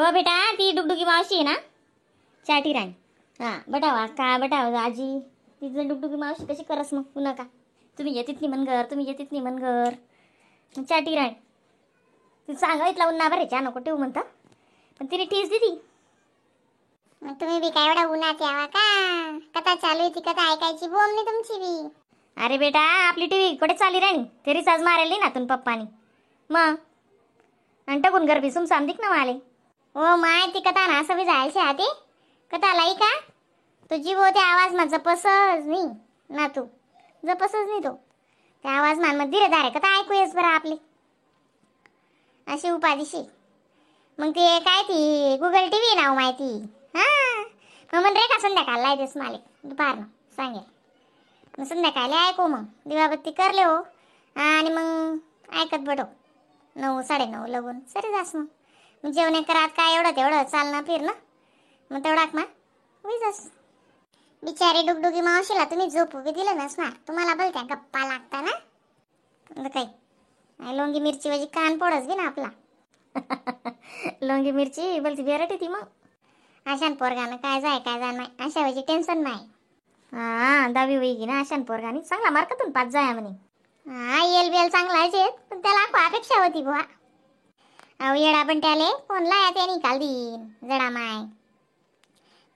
हो बेटा ती डुगडुगी मावशी आहे ना चाटी राणी. हां बटावा का बटाव आजी ती डुगडुगी मावशी कशी करस मग पुन्हा का तुम्ही येतीत नाही मनगर, तुम्ही येतीत नाही मनगर. चाटी राणी ती सांगा इथला उन्हा बरे चा नको ठेवू म्हणता, पण तिने ठीस दिली. मग तुम्ही बी काय एवढा उन्हात यावा का? कथा चालू आहे ती कथा ऐकायची बोम नाही तुमची बी. अरे बेटा आपली टीव्ही कुठे चालली राणी, ते रिचार्ज मारायला ना तुम पप्पानी मग आणि टाकून गरबी सुमसाम दिक ना माले. हो माय ती कथा ना असं बी जायची आधी कथा लाई का तो जीव त्या आवाज मा जपसच नाही ना, तू जपसच नाही तो त्या आवाज मान मग धीरे धारे कथा ऐकू येस बरं आपली अशी उपाधीशी. मग ते काय ती गुगल टीव्ही नाव माहिती. हां मग म्हण रे का संध्याकाळला येतेस मालिक दुपारनं सांगेल मग संध्याकाळला ऐकू मग दिवाबत्ती करले हो आणि मग ऐकत बटो 9 9:30 लगून सरी जास. मग मग जेवण करात काय एवढं तेवढं चालणं फिरणं मग तेवढाक मा होई जास. बिचारे डुगडुगी मावशीला तुम्ही झोपू बी दिलं नसणार, तुम्हाला बोलत्या गप्पा लागता ना. काही लोंगी मिरची वजी कान पोडच बी ना आपला. लोंगी मिरची बोलती बेरट ती मग अशान पोरगानं काय जाय काय जाय नाही अशा वजी टेन्शन नाही. हा दहावी होई ना अशान पोरगानी चांगला मार्कातून पाच जाया म्हणे. हा येल बेल चांगला आहे पण त्याला खूप अपेक्षा होती बुवा. अहो येडा पण त्याले फोन लाया त्याने काल दिन जडा माय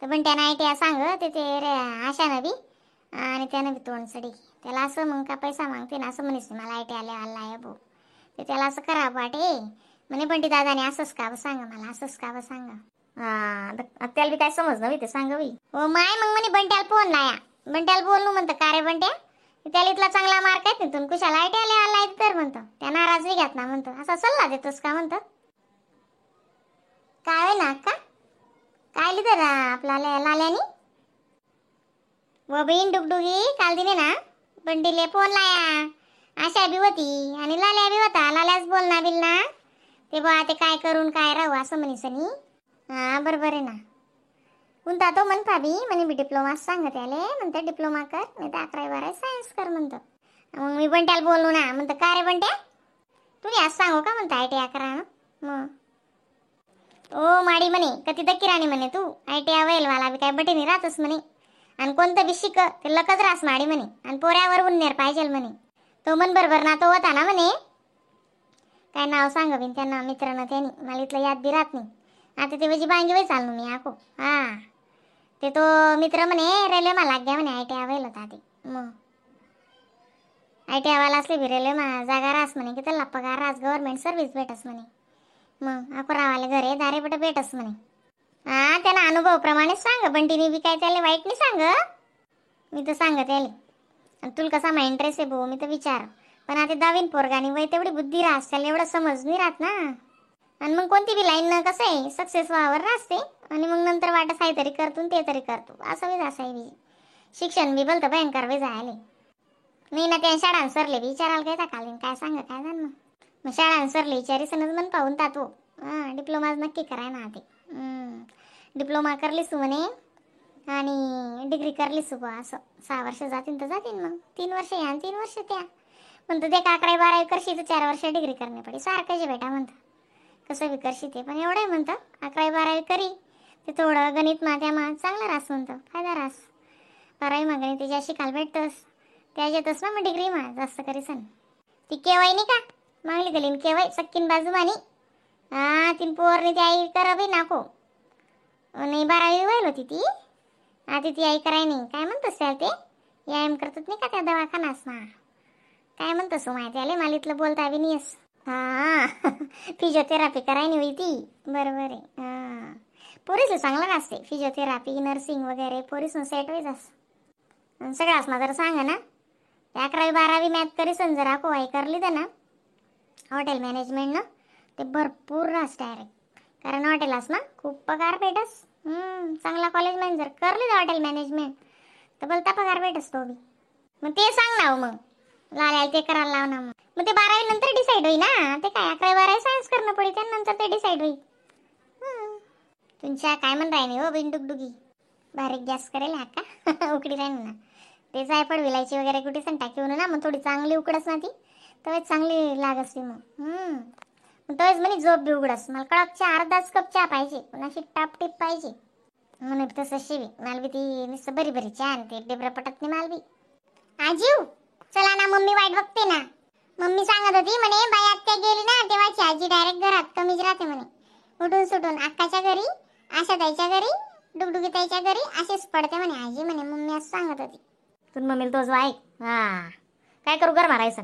तर पण त्यानं I T सांग ते ते रे आशानं बी आणि त्यानं बी तोंड सडी त्याला असं मग का पैसा मागते ना असं म्हणेस मला I T आले आला आहे भाऊ ते त्याला असं करा वाटे म्हणे. पण ती दादाने असंच का सांगा मला असंच का सांगा. हा त्याला बी काय समज नव्हे ते सांगावी. हो माय मग म्हणे बंट्याला फोन लाया बंट्याला बोलू म्हणतं का रे बंट्या त्याला इथला चांगला मार्क आहे तिथून कुशाला I T आले आला तर म्हणतो त्या नाराज बी घ्यात ना म्हणतो असा सल्ला देतोस का म्हणतो. काय होय ना अक्का काय लिहिलं आपला लाल्यानी व बहीण डुगडुगी काल दिने ना बंडीले फोन लाया आशा बी होती आणि लाल्या बी होता लाल्याच बोलना बिल ना ते बा ते काय करून काय राहू असं म्हणीसनी. हा बरोबर आहे ना कोणता तो म्हण भाभी म्हणे मी डिप्लोमा सांग त्याले म्हणतं डिप्लोमा कर नाही तर 11वी 12वी सायन्स कर म्हणतं. मग मी बंट्याला बोलू ना म्हणतं का रे बंट्या तुम्ही आज सांगू का म्हणतं I T I करा मग. ओ माडी म्हणे कधी दकिराणी म्हणे तू I T I वैल वाला बी काय बटेनी राहतस म्हणे आणि कोणतं बी शिक ते लकच रास माडी म्हणे आणि पोऱ्यावर उन्नेर पाहिजे म्हणे. तो मन बरोबर ना तो होता ना म्हणे काय नाव सांग बिन त्यांना मित्रांना त्यांनी मला इथलं याद बी राहत नाही आता ते वजी बांगी वय चालू मी आको. हा ते तो मित्र म्हणे रेल्वे मा लाग गया म्हणे I T I वैल होता ते मग I T I वाला असले बी रेल्वे मा जागा रास म्हणे की त्याला पगार रास गव्हर्नमेंट सर्व्हिस भेटस म्हणे मग आको रावाले घरे दारे पट भेटस म्हणे. हा त्यांना अनुभवप्रमाणे सांग बंटीने बी काय त्याला वाईट नाही सांग मी तर सांग त्याले आणि तुला कसा मा इंटरेस्ट आहे भाऊ मी तर विचार पण आता दहावीन पोरगानी वय तेवढी बुद्धी राहस त्याला एवढं समज नाही राहत ना आणि मग कोणती बी लाईन कसं आहे सक्सेस व्हावर राहते आणि मग नंतर वाटत आहे तरी करतो ते तरी करतो असं बी असं बी शिक्षण बी बोलतं भयंकर बी जायले नाही ना त्या शाळां सरले बी विचारायला काय काल काय सांग काय जाण मग मग शाळां सरले विचारी सनच मन पाहून तातो. हां डिप्लोमा नक्की कराय ना ते डिप्लोमा करलीस तू म्हणे आणि डिग्री करलीस तू बुवा असं 6 वर्ष जातीन तर जातीन मग 3 वर्ष या आणि 3 वर्ष त्या म्हणतो ते का 11वी 12वी करशी तर 4 वर्ष डिग्री करणे पडे सारखं जे बेटा म्हणतं कसं बी करशी ते पण एवढं म्हणतं 11वी 12वी करी ते थोडं गणित मा त्या मा चांगला रास म्हणतं फायदा रास 12वी मा गणित ज्या शिकायला भेटतंस त्याच्यातच ना मग डिग्री मा जास्त करीसन. ती केवाय नाही का मागली गेली केवाय सक्कीन बाजू मानी हा तीन पोरनी ती आई करा बी नाको नाही 12वी व्हायला होती ती आता ती आई कराय नाही काय म्हणतोस त्याला ते व्यायाम करतात नाही का त्या दवाखानास ना काय म्हणतोस माहिती आले मला इथलं बोलता बी नाही. हां फिजिओथेरपी कराय नाही होई ती बरोबर आहे. हां पोरीसला चांगलं असते फिजिओथेरपी नर्सिंग वगैरे पोरीसून सेट होई जास सगळाच ना जरा सांगा ना 11वी 12वी मॅथ करीसन जरा कोवाई करली तर ना हॉटेल मॅनेजमेंट ना ते भरपूर रास डायरेक्ट कारण हॉटेलास ना खूप पगार भेटस. चांगला कॉलेज मॅनेजर जर करली तर हॉटेल मॅनेजमेंट तर बोलता पगार भेटस तो बी मग ते सांग ना हो मग लाल्याला ते करायला लाव ना मग मग ते 12वी नंतर डिसाईड होईल ना ते काय 11वी 12वी सायन्स करणं पडेल त्यानंतर ते डिसाईड होईल. तुमच्या काय म्हण राहिली हो बिन डुगडुगी बारीक गॅस करेल हा का उकडी राहील ना ते जायफळ विलायची वगैरे कुठे सण टाकी ना मग थोडी चांगली उकडस ना ती तेव्हा चांगली लागस ती मग. मग तोच म्हणे झोप बी उघडस. मला कडक चहा अर्धाच कप चहा पाहिजे, पण अशी टापटीप पाहिजे. म्हणून तसं शिवी मला बी ती नुसतं बरी बरी चहा आणि ते डेबरा पटत नाही मला बी. आजीव चला ना, मम्मी वाईट बघते ना. मम्मी सांगत होती म्हणे बाई आत्या गेली ना तेव्हाची आजी डायरेक्ट घरात कमीच राहते म्हणे, उठून सुटून अक्काच्या घरी, आशा ताईच्या घरी, डुगडुगी ताईच्या घरी असेच पडते म्हणे आजी म्हणे, मम्मी असं सांगत होती. तू मम्मीला तोच ऐक. हा काय करू घर मारायचं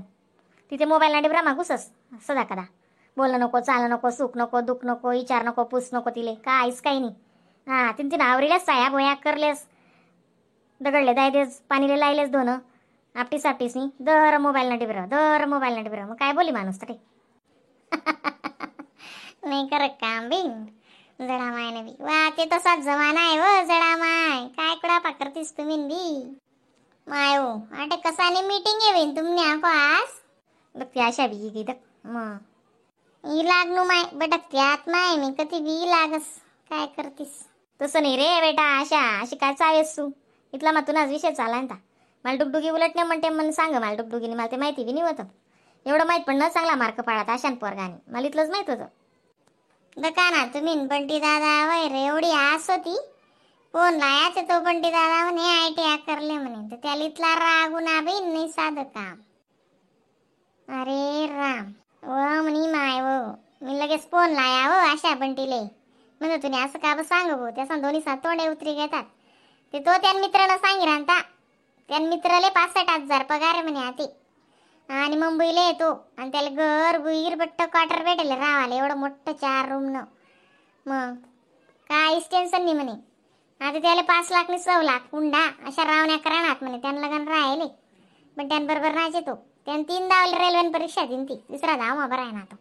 तिथे मोबाईल ना डिबरा मागूसच सदा कदा. बोलणं नको, चालणं नको, सुख नको, दुःख नको, विचार नको, पूस नको तिले, काहीच काही नाही. हा तीन तीन आवरील्यास साया बोया करलेस, दगडले दाय देस, पाणीले लायलेस दोन आपटीस आपटीस नी दर मोबाईल ना डिबरा, दर मोबाईल ना डिबरा. मग काय बोली माणूस तरी. नाही करत काम बिन जडा माय ना बी. वा ते तसाच जमाना आहे व जडा माय, काय कुडापा करतीस तुम्ही बी my हो. आटे कसाने मीटिंग आहे बहीण तुमने आको आज. बघ ती आशा बी गी दक मग ई लागनू my बटकते आत माय मी कधी बी लागस, काय करतीस. तसं नाही रे बेटा आशा, अशी काय चावेस तू. इथला मग तुनाच विषय चालला ना. मला डुगडुगी उलट नाही म्हणते मन सांग, मला डुगडुगीने मला ते माहिती बी नाही होतं एवढं माहीत, पण न चांगला मार्क पाडत आशान पोरगाने, मला इथलंच माहीत होतं. दका ना तुम्ही बंटी दादा वैर एवढी आस होती, फोन लायाचे तो बंटी दादा म्हणे I T I करले म्हणे, तर त्याला इथला रागू ना बी नाही साधं काम. अरे राम व म्हणी माय व, मी लगेच फोन लाया व आशा बंटीले, म्हणजे तुम्ही असं का सांग भाऊ, त्यासा दोन्ही सात तोंडे उतरी घेतात. ते तो त्या मित्राला सांगी राहता, त्या मित्राले 65 हजार पगार आहे म्हणे आती, आणि मुंबईला येतो, आणि त्याला घर गुईर बट्ट क्वार्टर भेटेल राहायला एवढं मोठं 4 रूम न, मग काहीच टेन्शन नाही म्हणे. आता त्याला 5 लाख नि 1.25 लाख हुंडा अशा रावण्या करणार म्हणे, त्यांना लगन राहिले पण त्यांबरोबर राहायचे तो. त्यानं 3 धावले रेल्वे परीक्षा दिन ती, तिसरा धाव बरा आहे ना तो.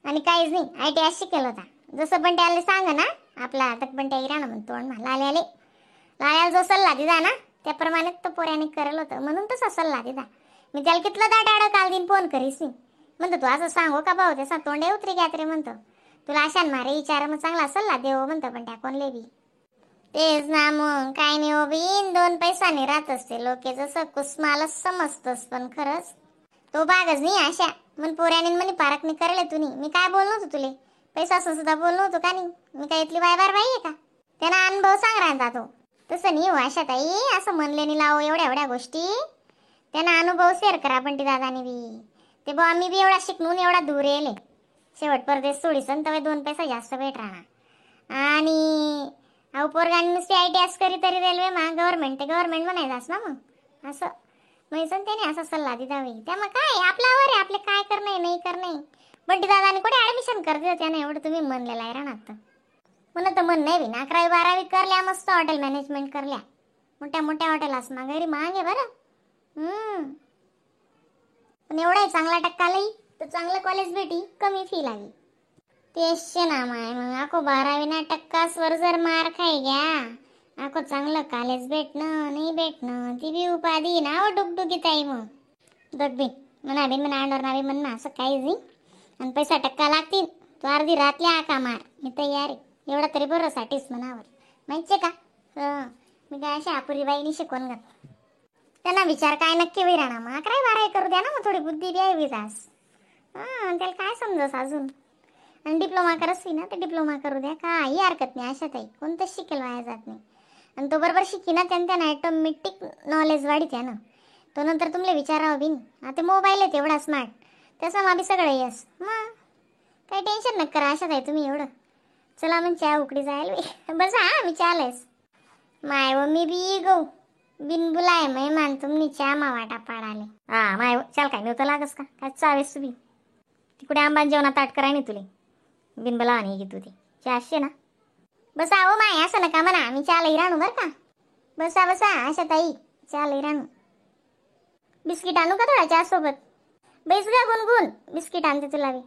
आणि काहीच नाही I T I शिकेल होता. जसं पण त्याला सांग ना आपला आता पण त्या इराणा म्हणतो लाल्याले, लाल्याला जो सल्ला दिला ना त्याप्रमाणे तो पोऱ्याने करेल होतं, म्हणून तसा सल्ला दिला. मी त्याला कितलं दाट आडं काल दिन फोन करीस नाही, म्हणतो तू असं सांगू का भाऊ, त्याचा तोंडे उतरी घ्यात रे म्हणतो, तुला अशान मारे विचार मग चांगला सल्ला देव म्हणतो. पण त्या कोणले बी तेच ना मग काय नाही हो बिन 2 पैसाने राहत असते लोके, जसं कुसमाला समजतस पण खरंच तो भागच नाही आशा. मन पोऱ्याने म्हणे पारख नाही करले तुम्ही, मी काय बोललो होतो तुले, पैसा असून सुद्धा बोललो होतो का नाही, मी काय इथली बायबार बाई आहे का, त्यांना अनुभव सांग राहता तो. तसं नाही हो आशा ताई, असं म्हणले नाही लावो एवढ्या एवढ्या गोष्टी, त्यांना अनुभव शेअर करा बंटी दादाने बी. ते बुवा मी बी एवढा शिकून एवढा दूर येले, शेवट परदेश सोडीसन तवे 2 पैसा जास्त भेट राहणार. आणि अहो पोरगाने नुसती I T S करी तरी रेल्वे मा गव्हर्नमेंट ते गव्हर्नमेंट म्हणायचं ना मग असं म्हणायचं त्याने असा सल्ला दिला बाई. त्यामुळे काय आपल्यावर आहे, आपले काय करणं नाही करणं. बंटी दादाने कुठे ॲडमिशन करते त्याने एवढं तुम्ही म्हणलेलं आहे राहणार तर म्हणत तर म्हण नाही बी. 11वी 12वी करल्या मस्त हॉटेल मॅनेजमेंट करल्या, मोठ्या मोठ्या हॉटेलास माघारी मागे बरं. पण एवढाही चांगला टक्का लई तर चांगलं कॉलेज भेटी, कमी फी लागली. तेच ना माय मग आको 12वी ना टक्कासवर जर मार खाई घ्या, आको चांगलं कॉलेज भेटणं नाही भेटणं ती बी उपाधी ना हो डुगडुगी ताई. मग दगबी म्हणा बिन म्हणा आणणार ना बी म्हणा असं काहीच नाही. आणि पैसा टक्का लागतील तू अर्धी रातल्या आका मार, मी तयार आहे, एवढा तरी बरं साठीच मनावर माहिती का. हं मी काय अशा अपुरी बाईनी शिकवून घात त्यांना विचार काय नक्की होई राहणार. मग 11वी 12वी करू द्या ना, मग थोडी बुद्धी बी आहे विजास. हां त्याला काय समजस अजून. आणि डिप्लोमा करस ना तर डिप्लोमा करू द्या, काही हरकत नाही अशा ताई, कोणतंच शिकेल वाया जात नाही. आणि तो बरोबर शिकी ना त्यानं त्यांना ॲटोमॅटिक नॉलेज वाढी त्यानं, तो नंतर तुमले विचारावं बिन. आता मोबाईल आहे तेवढा स्मार्ट, त्याचा माबी सगळं येस, मग काही टेन्शन नका करा अशा ताई तुम्ही एवढं. चला मग चहा उकडी जायला बस. हा मी चालेस my व मी बी गो बिन बुलाय मेहमान तुमनी चहा मा वाटा पाडाले. हा my चाल काय नव्हतं लागस का काय चावेस तुम्ही तिकडे आंबान जेवणात ताट कराय नाही तुले बिनबला आणि की तू ते चहाशे ना. बसा हो my असं नका म्हणा, मी चहा राणू बरं का. बसा बसा आशा ताई चहा राणू. बिस्किट आणू का थोडा चहा सोबत? बैस गा गुणगुण, बिस्किट आणते तुला बी.